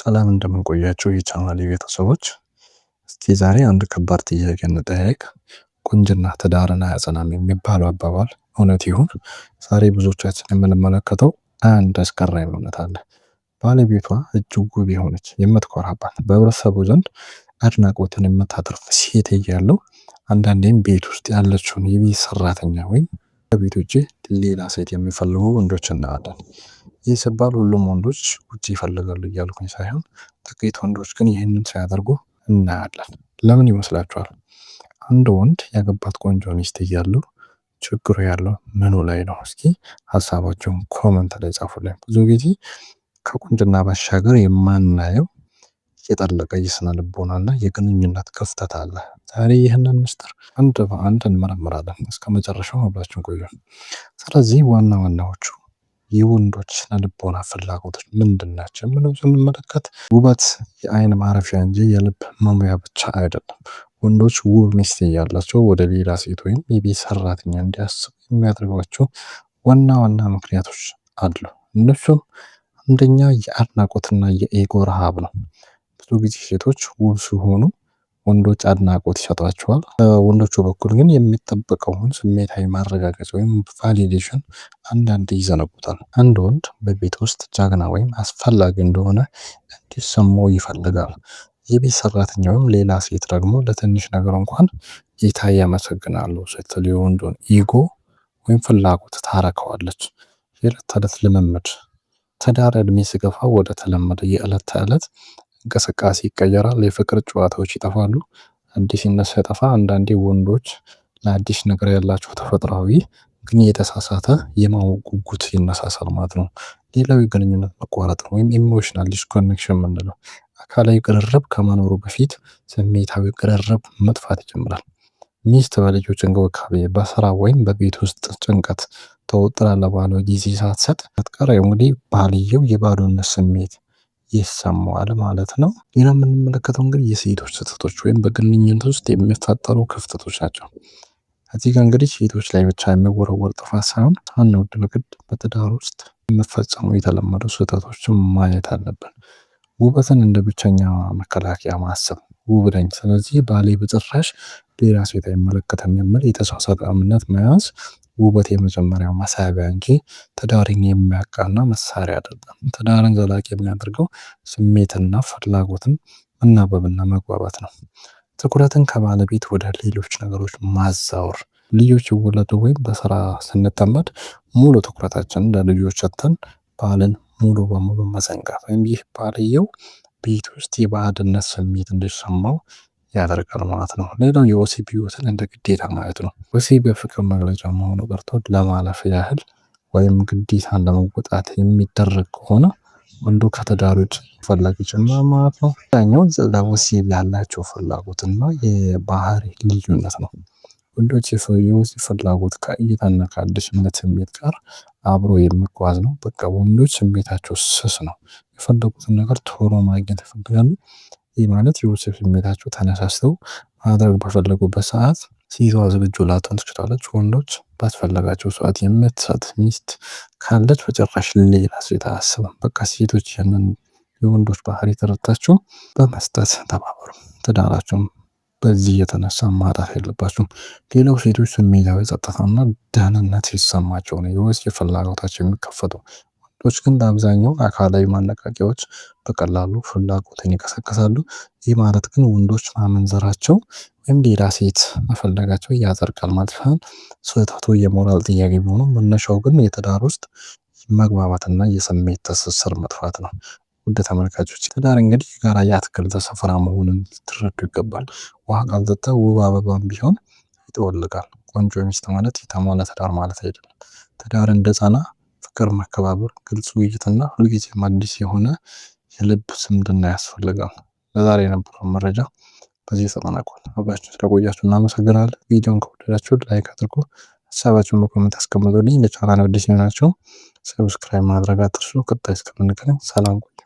ሰላም እንደምን ቆያችሁ የቻናሌ ቤተሰቦች። እስቲ ዛሬ አንድ ከባድ ጥያቄ እንጠያየቅ። ቁንጅና ትዳርን አያጸናም የሚባለው አባባል እውነት ይሁን? ዛሬ ብዙዎቻችን የምንመለከተው አንድ አስገራሚ እውነት አለ። ባለቤቷ እጅግ ውብ የሆነች፣ የምትኮራባት፣ በህብረተሰቡ ዘንድ አድናቆትን የምታተርፍ ሴት እያለው አንዳንዴም ቤት ውስጥ ያለችውን የቤት ሰራተኛ ወይም ከቤት ውጭ ሌላ ሴት የሚፈልጉ ወንዶች እናያለን። ይህ ሲባል ሁሉም ወንዶች ውጭ ይፈልጋሉ እያልኩኝ ሳይሆን ጥቂት ወንዶች ግን ይህንን ሲያደርጉ እናያለን። ለምን ይመስላችኋል? አንድ ወንድ ያገባት ቆንጆ ሚስት እያለው ችግሩ ያለው ምኑ ላይ ነው? እስኪ ሀሳባቸውን comment ላይ ጻፉልኝ። ብዙ ጊዜ ከቁንጅና ባሻገር የማናየው የጠለቀ የስነ ልቦናና የግንኙነት ክፍተት አለ። ዛሬ ይህንን ምስጢር አንድ በአንድ እንመረምራለን። እስከ መጨረሻው አብራችሁን ቆዩ። ስለዚህ ዋና ዋናዎቹ የወንዶች ስነ ልቦና ፍላጎቶች ምንድን ናቸው? ምንም ስንመለከት ውበት የአይን ማረፊያ እንጂ የልብ መሙያ ብቻ አይደለም። ወንዶች ውብ ሚስት እያላቸው ወደ ሌላ ሴት ወይም የቤት ሰራተኛ እንዲያስቡ የሚያደርጓቸው ዋና ዋና ምክንያቶች አሉ። እነሱም አንደኛ የአድናቆትና የ ego ረሃብ ነው። ብዙ ጊዜ ሴቶች ውብ ሲሆኑ ወንዶች አድናቆት ይሰጧቸዋል። በወንዶቹ በኩል ግን የሚጠበቀውን ስሜታዊ ማረጋገጫ ወይም validation አንዳንዴ ይዘነጉታል። አንድ ወንድ በቤት ውስጥ ጀግና ወይም አስፈላጊ እንደሆነ እንዲሰማው ይፈልጋል። የቤት ሰራተኛ ወይም ሌላ ሴት ደግሞ ለትንሽ ነገር እንኳን ጌታ ያመሰግናለሁ ስትል የወንዱን ego ወይም ፍላጎት ታረከዋለች። የዕለት ተዕለት ልምምድ፣ ትዳር እድሜ ሲገፋ ወደ ተለመደ የዕለት ተዕለት እንቅስቃሴ ይቀየራል። የፍቅር ጨዋታዎች ይጠፋሉ። አዲስነት ሲጠፋ አንዳንዴ ወንዶች ለአዲስ ነገር ያላቸው ተፈጥሯዊ ግን የተሳሳተ የማወቅ ጉጉት ይነሳሳል ማለት ነው። ሌላው የግንኙነት መቋረጥ ነው ወይም emotional disconnection የምንለው፣ አካላዊ ቅርርብ ከመኖሩ በፊት ስሜታዊ ቅርርብ መጥፋት ይጀምራል። ሚስት በልጆች እንክብካቤ፣ በስራ ወይም በቤት ውስጥ ጭንቀት ተወጥራ ለባሏ ጊዜ ሳትሰጥ ስትቀር እንግዲህ ባልየው የባዶነት ስሜት ይሰማዋል ማለት ነው። ሌላ የምንመለከተው እንግዲህ የሴቶች ስህተቶች ወይም በግንኙነት ውስጥ የሚፈጠሩ ክፍተቶች ናቸው። እዚህ ጋር እንግዲህ ሴቶች ላይ ብቻ የሚወረወር ጥፋት ሳይሆን ሳንወድ በግድ በትዳር ውስጥ የሚፈጸሙ የተለመዱ ስህተቶችን ማየት አለብን። ውበትን እንደ ብቸኛ መከላከያ ማሰብ፣ ውብ ነኝ ስለዚህ ባሌ በጭራሽ ሌላ ሴት አይመለከትም የሚል የተሳሳተ እምነት መያዝ፣ ውበት የመጀመሪያው መሳቢያ እንጂ ትዳርን የሚያቃና መሳሪያ አይደለም። ትዳርን ዘላቂ የሚያደርገው ስሜትና ፍላጎትን መናበብና መግባባት ነው። ትኩረትን ከባለቤት ወደ ሌሎች ነገሮች ማዛወር፣ ልጆች ይወለዱ ወይም በስራ ስንጠመድ ሙሉ ትኩረታችንን ለልጆች ሰጥተን ባልን ሙሉ በሙሉ መዘንጋት፣ ወይም ይህ ባልየው ቤት ውስጥ የባዕድነት ስሜት እንዲሰማው ያደርጋል ማለት ነው። ሌላው የወሲብ ህይወትን እንደ ግዴታ ማለት ነው። ወሲብ የፍቅር መግለጫ መሆኑ ቀርቶ ለማለፍ ያህል ወይም ግዴታን ለመወጣት የሚደረግ ከሆነ ወንዱ ከትዳር ውጭ ፈላጊ ይጨምራል ማለት ነው። ሌላኛው ለወሲብ ያላቸው ፍላጎትና የባህሪ ልዩነት ነው። ወንዶች የወሲብ ፍላጎት ከእይታና ከአዲስነት ስሜት ጋር አብሮ የሚጓዝ ነው። በቃ ወንዶች ስሜታቸው ስስ ነው። የፈለጉትን ነገር ቶሎ ማግኘት ይፈልጋሉ። ይህ ማለት የወሲብ ስሜታቸው ተነሳስተው ማድረግ በፈለጉበት ሰዓት ሴቷ ዝግጁ ላትሆን ትችላለች። ወንዶች ባስፈለጋቸው ሰዓት የምትሰጥ ሚስት ካለች በጭራሽ ሌላ ሴት አያስብም። በቃ ሴቶች ያንን የወንዶች ባህሪ ተረድታችሁ በመስጠት ተባበሩ። ትዳራቸውም በዚህ የተነሳ ማጣት የለባችሁም። ሌላው ሴቶች ስሜታዊ ጸጥታና ደህንነት ሲሰማቸው ነው የወሲብ ፍላጎታቸው የሚከፈተው። ወንዶች ግን በአብዛኛው አካላዊ ማነቃቂያዎች በቀላሉ ፍላጎትን ይቀሰቅሳሉ። ይህ ማለት ግን ወንዶች ማመንዘራቸው ወይም ሌላ ሴት መፈለጋቸው ያጸድቃል ማለት ሳይሆን ስህተቱ የሞራል ጥያቄ ቢሆንም መነሻው ግን የትዳር ውስጥ መግባባትና የስሜት ትስስር መጥፋት ነው። ውድ ተመልካቾች፣ ትዳር እንግዲህ የጋራ የአትክልት ስፍራ መሆኑን ልትረዱ ይገባል። ውሃ ካልጠጣ ውብ አበባም ቢሆን ይጠወልጋል። ቆንጆ ሚስት ማለት የተሟላ ትዳር ማለት አይደለም። ትዳር እንደ ጸና ፍቅር፣ መከባበር፣ ግልጽ ውይይትና ሁልጊዜም አዲስ የሆነ የልብ ዝምድና ያስፈልጋል። ለዛሬ የነበረው መረጃ በዚህ ተጠናቋል። አብራችሁ ስለቆያችሁ እናመሰግናለን። ቪዲዮን ከወደዳችሁ like አድርጉ። ሀሳባችሁን በ comment አስቀምጡልኝ። ለቻናሉ አዲስ የሆናችሁ subscribe ማድረግ አትርሱ። ቀጣይ እስከምንገናኝ ሰላም ቆዩ።